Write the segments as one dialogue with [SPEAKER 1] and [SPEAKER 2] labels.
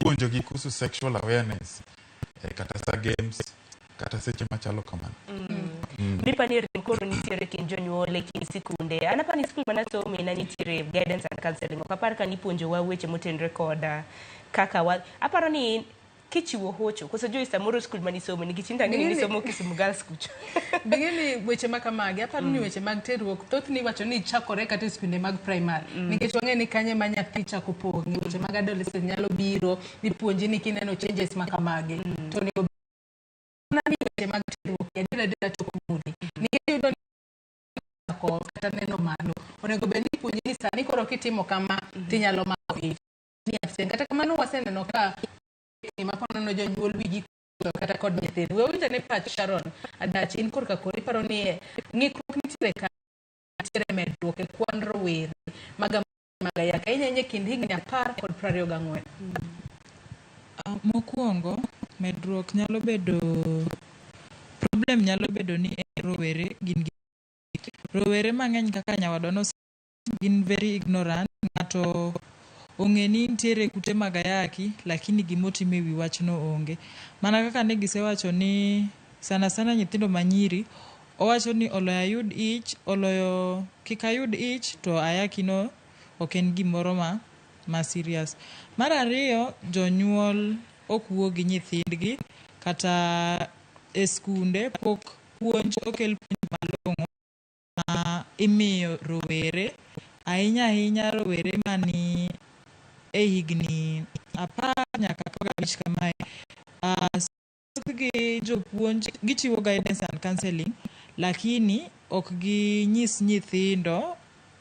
[SPEAKER 1] Ipuonjogi kuhusu sexual awareness kata sa games kata seche machalo kamano.
[SPEAKER 2] Mipa ni rem koro nitiere e kind jonyuol, e kind sikunde. An apani skul manasome ne nitiere guidance and counseling. Ok apar ka nipuonjowa weche motenore kod kaka wa aparo ni kichiwo hocho koso Joyce, samoro skul manisome, nikech in to ang'e ni nisomo Kisumu Girls kucho.
[SPEAKER 3] Bing'e ni weche ma kamagi, aparo ni weche mag terruok thothne iwacho ni chakore kata e skunde mag primary, nikech wang'e ni kanye ma nyathi chako pong'e weche mag adolescent nyalo biro ipuonji ni kineno changes ma kamagi to onego bed ni weche mag terruok adier adiera to ok muli, nikech iyudo ni chako kata neno malo onego bed ni ipuonji ni sani koro kitimo kama tinyalo mako ich ni abstain. Kata kamano, waseneno ka ma ponono jonyuol wigi kuot kata kod nyithindo. We winjo ne pach Sharon Adach, in korka kori iparo ni ng'ikruok nitiere ka nitiere medruok e kwan rowere mag ayaki, ahinya ahinya e kind higni 10 kod 24?
[SPEAKER 4] Mokwongo, medruok nyalo bedo problem, nyalo bedo ni en rowere gin gi rowere mang'eny kaka nyawadwa no gin very ignorant. Ng'ato ong'e ni nitiere kute mag ayaki, lakini gimotimo e wi wachno onge. Mana kaka ne gisewacho ni sana sana nyithindo manyiri owacho ni oloyo ayud ich, oloyo kik ayud ich, to ayaki no ok en gimoro ma serious. Mar ariyo, jonyuol ok wuo gi nyithindgi, kata e skunde pok puonj okel puonj malong'o ma imiyo rowere, ahinya ahinya rowere mani e higni 10 nyaka 15 kamae. Thothgi jopuonj gichiwo guidance and counseling, lakini ok ginyis nyithindo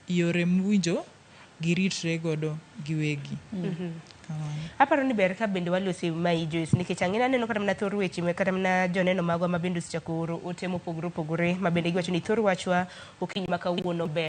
[SPEAKER 4] yore mowinjo giritre godo giwegi. Kamano.
[SPEAKER 2] Aparo ni ber ka bende walosi mai, Joyce, nikech ang'e aneno kata mana thor weche kata mana joneno magwa ma bende osechako oro ote mopogore opogore ma bende giwacho ni thor wachwa okinyi ma kawuono ber.